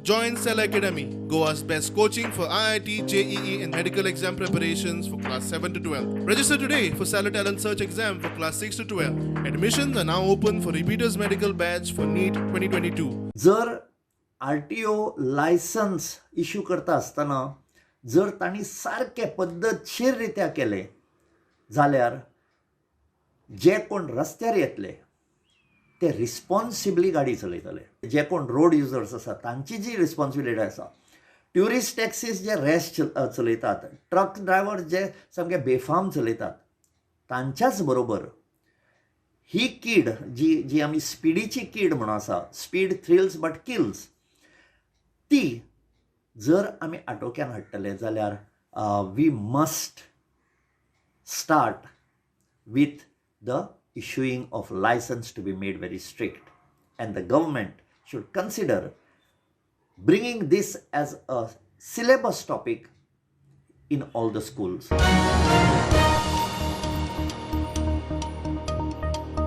Join Cell Academy, Goa's best coaching for IIT, JEE, and medical exam preparations for class 7 to 12. Register today for Stellar Talent Search exam for class 6 to 12. Admissions are now open for repeaters medical batch for NEET 2022. जर RTO licence issue करता आसतना जर तांणी सारकें पद्दतशीर रित्या केलें जाल्यार जे कोण रस्त्यार येतले ते रिस्पॉन्सिबली गाडी चलयतले. जे कोण रोड युजर्स आसा तांची जी रिस्पॉन्सिबिलिटी आसा, ट्युरिस्ट टॅक्सीस जे रॅश चलयतात, ट्रक ड्रायव्हर जे सामके बेफाम चलयतात, तांच्याच बरोबर ही कीड जी जी आमी स्पिडीची कीड म्हणून आसा, स्पीड थ्रिल्स बट किल्स, ती जर आमी आटोक्यान हाडटले जाल्यार we must start with the issuing of license to be made very strict, and the government should consider bringing this as a syllabus topic in all the schools.